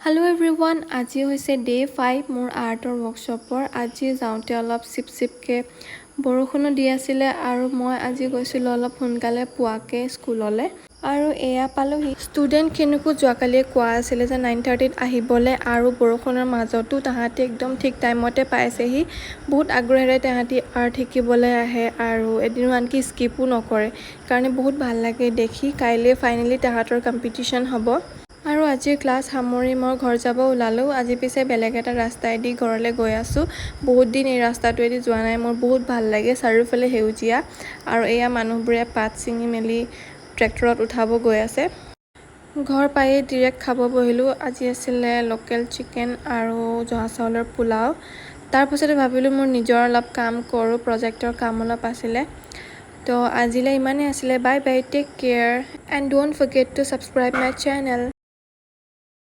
Hello' everyone, আজি হৈছে day' 5 মোৰ আৰ্টৰ ৱৰ্কশ্বপৰ। আজি যাওঁতে অলপ চিপ চিপকৈ বৰষুণো দি আছিলে আৰু মই আজি গৈছিলোঁ অলপ সোনকালে পোৱাকৈ স্কুললৈ আৰু এয়া পালোহি। ষ্টুডেণ্টখিনিকো যোৱাকালিয়ে কোৱা আছিলে যে 9:30ত আহিবলৈ আৰু বৰষুণৰ মাজতো তাহাঁতি একদম ঠিক টাইমতে পাইছেহি। বহুত আগ্ৰহেৰে তাহাঁতি আৰ্ট শিকিবলৈ আহে আৰু এদিনো আনকি স্কিপো নকৰে কাৰণে বহুত ভাল লাগে দেখি। কাইলৈ ফাইনেলি তাহাঁতৰ কম্পিটিশ্যন হ'ব। আৰু আজিৰ ক্লাছ সামৰি মই ঘৰ যাব ওলালোঁ। আজি পিছে বেলেগ এটা ৰাস্তাইদি ঘৰলৈ গৈ আছোঁ। বহুত দিন এই ৰাস্তাটোৱেদি যোৱা নাই। মোৰ বহুত ভাল লাগে, চাৰিওফালে সেউজীয়া। আৰু এয়া মানুহবোৰে পাত ছিঙি মেলি ট্ৰেক্টৰত উঠাব গৈ আছে। ঘৰ পায়েই ডিৰেক্ট খাব বহিলোঁ। আজি আছিলে লোকেল চিকেন আৰু জহা চাউলৰ পোলাও। তাৰপাছতে ভাবিলোঁ মোৰ নিজৰ অলপ কাম কৰোঁ, প্ৰজেক্টৰ কাম অলপ আছিলে। তো আজিলৈ ইমানেই আছিলে। Bye bye, take care and don't forget to subscribe my channel.